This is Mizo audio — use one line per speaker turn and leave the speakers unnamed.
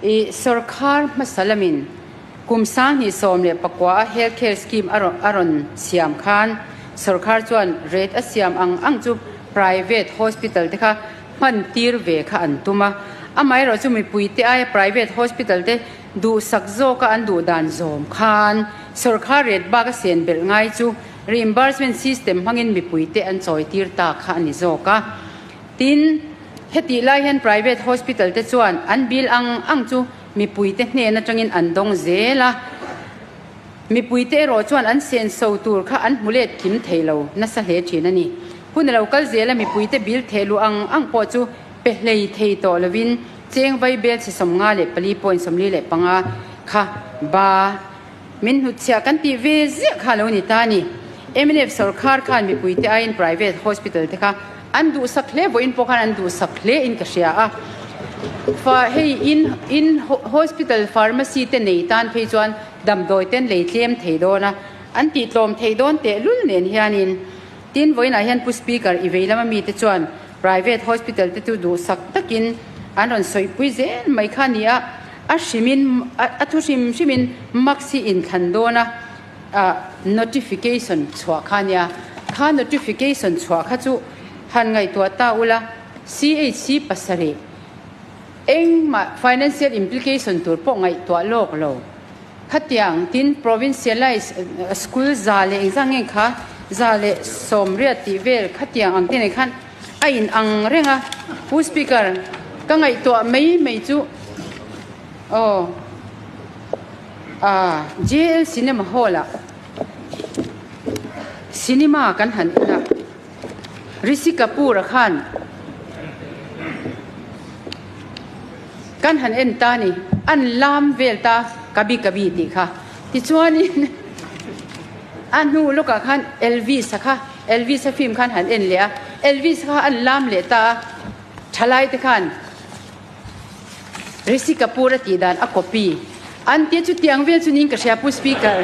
I Sorkar hmasa lamin kum 2019 a Health Care Scheme a rawn siam khan sorkar chuan rate a siam ang ang chu private hospital te kha hman tir ve kha an tum a. Amaherawhchu mipui te aia private hospital te duhsak zawka an duh dan zawm khan sorkar rate bak a sen belh ngai chu reimbursement system hmangin mipui te an chawi tir ta kha a ni zawk a. Tin, hetih lai hian private hospital te chuan an bill ang ang chu mipuite hnen atangin an dawng zel a, mipuite erawh chuan an senso tur kha an hmu let kim thei lo nasa hle thin a ni. Hun a lo kal zel a, mipuite bill theh luh ang ang pawh chu pe hlei thei tawh lovin cheng vai bel chhe 50.45 kha ba min hnutchhiah kan tih ve ziah kha lo ni ta a ni. Mnf sorkar khan mipuite aiin private hospital te kha an duhsak hle, vawiin pawh khan an duhsak hle in ka hria a. Fa hei in in hospital pharmacy te nei tan phei chuan damdawi ten lei tlem thei dawn a, an tih tlawm thei dawn tehlul nen hianin tin vawiinah hian Pu Speaker i vei lama mite chuan private hospital te chu duhsak takin an rawn sawipui zel mai kha a ni a. A hrimin, a thu hrim hrimin marks hi inthlan dawn a, notification chhuah kha a nia. Kha notification chhuah kha chu han ngaihtuah ta ula, CHC pasarih engmah financial implication tur pawh ngaihtuah lawk lo. Khatiang tin provincialized school za leh engzah nge kha 180 tih vel khatiang ang te nen khan A in ang reng a, Pu Speaker, ka ngaihtuah mai mai chu aw ah JL Cinema Hall ah cinema kan han en a, Rishi Kapoor a khan kan han en ta ni, an lam vel ta Kabhi Kabhi tih kha, tichuanin a hnu lawkah khan Elvis a kha. Elvis a film khan han en leh a, Elvis kha an lam leh ta a, thalai te khan Rishi Kapoor a tih dan a copy an tia chu tiang vel chu niin ka hria Pu Speaker.